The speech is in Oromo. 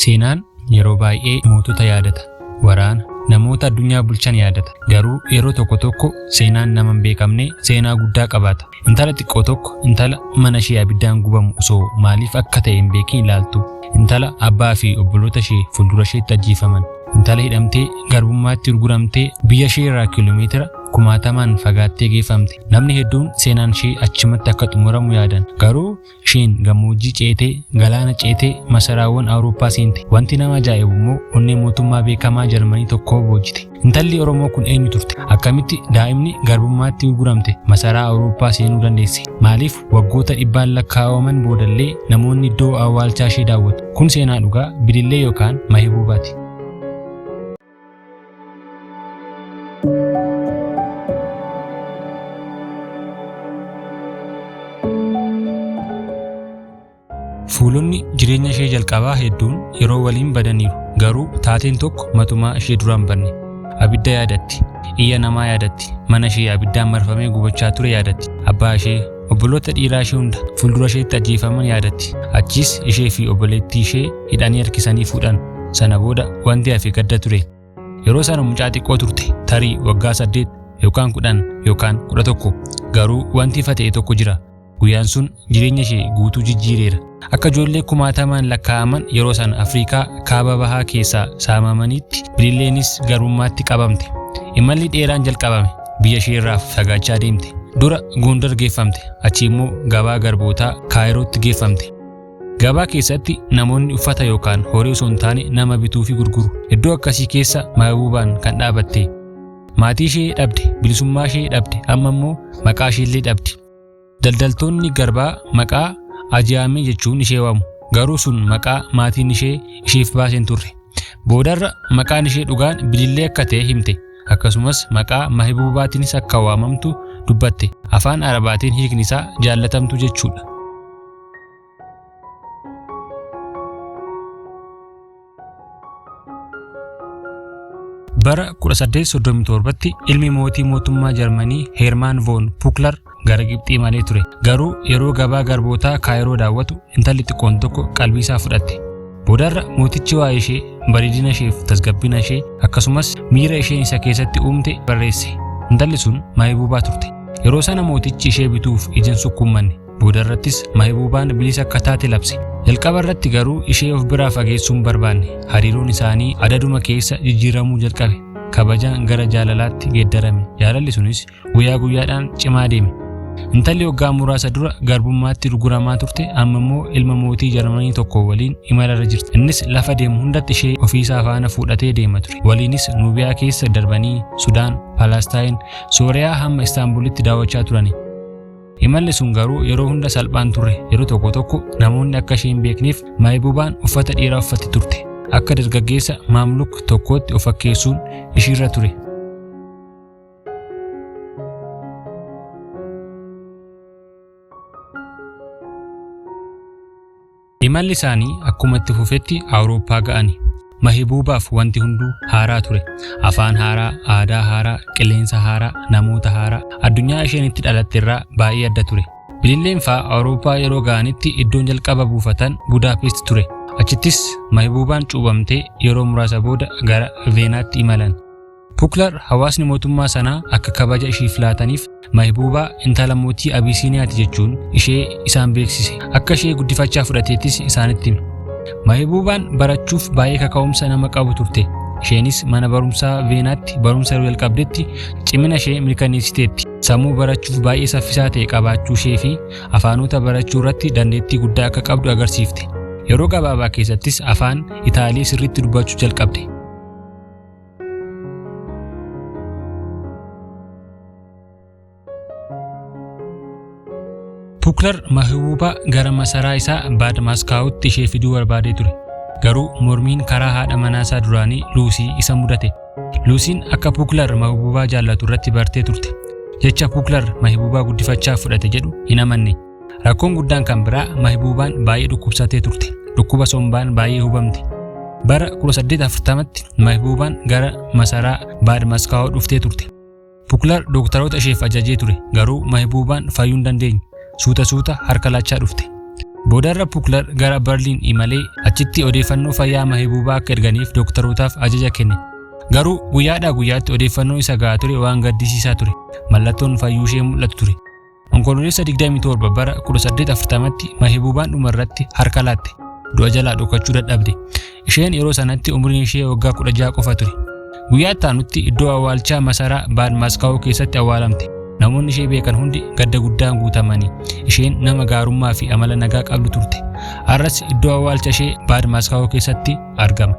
Seenaan yeroo baay'ee mootota yaadata. Waraana namoota addunyaa bulchan yaadata. Garuu yeroo tokko tokko seenaan nama hin beekamne seenaa guddaa qabaata. Intala xiqqoo tokko intala mana ishee abiddaan gubamu osoo maaliif akka ta'e hin beekin ilaaltu. Intala abbaa fi obboloota ishee fuuldura isheetti ajjeefaman. Intala hidhamtee garbummaatti gurguramtee biyya ishee irraa kiiloomeetira kumaatamaan fagaattee geeffamte. Namni hedduun seenaan ishee achumatti akka xumuramu yaadan. Garuu isheen gammoojjii ceetee, galaana ceetee masaraawwan Awurooppaa seente. Wanti nama ajaa'ibu immoo onnee mootummaa beekamaa Jarmanii tokkoo boojite. Intalli Oromoo kun eenyu turte? Akkamitti daa'imni garbummaatti gurguramte masaraa Awurooppaa seenuu dandeesse? Maaliif waggoota dhibbaan lakkaa'aman boodallee namoonni iddoo awwaalchaa ishee daawwatu? Kun seenaa dhugaa Bilillee yookaan Mahibuubaati. Fuulonni jireenya ishee jalqabaa hedduun yeroo waliin badaniiru. Garuu taateen tokko matumaa ishee duraan banne. Abidda yaadatti, iyya namaa yaadatti, mana ishee abiddaan marfamee gubachaa ture yaadatti, abbaa ishee, obboloota dhiiraa ishee hunda fuuldura isheetti ajjeefaman yaadatti. Achiis ishee fi obboleettii ishee hidhanii harkisanii fuudhan. Sana booda wanti hafe gadda ture. Yeroo sana mucaa xiqqoo turte, tarii waggaa 8 yookaan 10 yookaan 11. Garuu wanti ifa ta'e tokko jira. Guyyaan sun jireenya ishee guutuu jijjiireera. Akka ijoollee kumaatamaan lakkaa'aman yeroo sana Afrikaa kaaba bahaa keessaa saamamanitti Bililleenis garbummaatti qabamte. Imalli dheeraan jalqabame. Biyya ishee irraa fagaachaa deemte. Dura Gondar geeffamte. Achi immoo gabaa garbootaa Kaayirootti geeffamte. Gabaa keessatti namoonni uffata yookaan horii osoo hin taane nama bituu fi gurguru. Iddoo akkasii keessa Mahibuubaan kan dhaabatte. Maatii ishee dhabde, bilisummaa ishee dhabde, amma immoo maqaa ishee illee dhabde. Daldaltoonni garbaa maqaa Ajiyaamee jechuun ishee waamu. Garuu sun maqaa maatiin ishee isheef baase hin turre. Boodarra maqaan ishee dhugaan Bilillee akka ta'e himte. Akkasumas maqaa Mahibuubaatiinis akka waamamtu dubbatte. Afaan Arabaatiin hiikni isaa jaallatamtuu jechuudha. Bara 1837tti ilmi mootii mootummaa Jarmanii Heermaan von Puklar gara Gibxii imalee ture. Garuu yeroo gabaa garbootaa Kaayiroo daawwatu intalli xiqqoon tokko qalbii isaa fudhatte. Boodarra mootichi waa'ee ishee, bareedina isheef tasgabbina ishee akkasumas miira isheen isa keessatti uumte barreesse. Intalli sun Mahibuubaa turte. Yeroo sana mootichi ishee bituuf ija hin sukkuummanne. Boodarrattis Mahibuubaan bilisa akka taate labse. Jalqaba irratti garuu ishee of biraa fageessuu hin barbaanne. Hariiroon isaanii adaduma keessa jijjiiramuu jalqabe. Kabajaan gara jaalalaatti geeddarame. Jaalalli sunis guyyaa guyyaadhaan cimaa deeme. Intalli waggaa muraasa dura garbummaatti gurguramaa turte amma immoo ilma mootii Jarmanii tokko waliin imalarra jirti. Innis lafa deemu hundatti ishee ofiisaa faana fuudhatee deema ture. Waliinis Nuubiyaa keessa darbanii Sudaan, Palastaayin, Sooriyaa hamma Istaanbulitti daawwachaa turani. Imalli sun garuu yeroo hunda salphaan turre. Yeroo tokko tokko namoonni akka ishee hin beekneef Mahibuubaan uffata dhiiraa uffatti turte. Akka dargaggeessa Maamluk tokkootti of fakkeessuun ishiirra ture. Imalli isaanii akkuma itti fufetti Awurooppaa ga'ani. Mahibuubaaf wanti hunduu haaraa ture. Afaan haaraa, aadaa haaraa, qilleensa haaraa, namoota haaraa, addunyaa isheen itti dhalatte irraa baay'ee adda ture. Bililleen fa'aa Awurooppaa yeroo ga'anitti iddoon jalqaba buufatan Budaapest ture. Achittis Mahibuubaan cuuphamtee yeroo muraasa booda gara Veenaatti imalan. Puklar hawaasni mootummaa sanaa akka kabaja ishiif laataniif Mahibuubaa intala mootii Abisiiniyaati jechuun ishee isaan beeksise. Akka ishee guddifachaa fudhateettis isaanitti hime. Mahibuubaan barachuuf baay'ee kaka'umsa nama qabu turte. Isheenis mana barumsaa Veenaatti barumsa yeroo jalqabdetti cimina ishee mirkaneessiteetti. Sammuu barachuuf baay'ee saffisaa ta'e qabaachuu ishee fi afaanota barachuu irratti dandeettii guddaa akka qabdu agarsiifte. Yeroo gabaabaa keessattis afaan Itaalii sirriitti dubbachuu jalqabde. Puklar Mahibuubaa gara masaraa isaa Baad Maaskaawutti ishee fiduu barbaadee ture. Garuu mormiin karaa haadha manaa isaa duraanii Luusii isa mudate. Luusiin akka Puklar Mahibuubaa jaallatu irratti bartee turte. Jecha Puklar Mahibuubaa guddifachaa fudhate jedhu hin amanne. Rakkoon guddaan kan biraa Mahibuubaan baay'ee dhukkubsatee turte. Dhukkuba sombaan baay'ee hubamte. Bara 1840tti Mahibuubaan gara masaraa Baad Maskaawoo dhuftee turte. Puklar dooktaroota isheef ajajee ture. Garuu Mahibuubaan fayyuu hin dandeenye. Suuta suuta harka laachaa dhufte. Boodarra Puklar gara Berliin imalee achitti odeeffannoo fayyaa Mahibuubaa akka erganiif dooktarootaaf ajaja kenne. Garuu guyyaadhaa guyyaatti odeeffannoo isa gahaa ture waan gaddisiisaa ture. Mallattoon fayyuu ishee mul'atu ture. Onkoloolessa 27 bara 1840tti Mahibuubaan dhumarratti harka laatte. Du'a jalaa dhokachuu dadhabde. Isheen yeroo sanatti umriin ishee waggaa 16 qofa ture. Guyyaa itti aanutti iddoo awwaalchaa masaraa Baad Maaskaawoo keessatti awwaalamte. Namoonni ishee beekan hundi gadda guddaan guutamanii. Isheen nama gaarummaa fi amala nagaa qabdu turte. Har'as iddoo awwaalcha ishee Baad Maaskaawoo keessatti argama.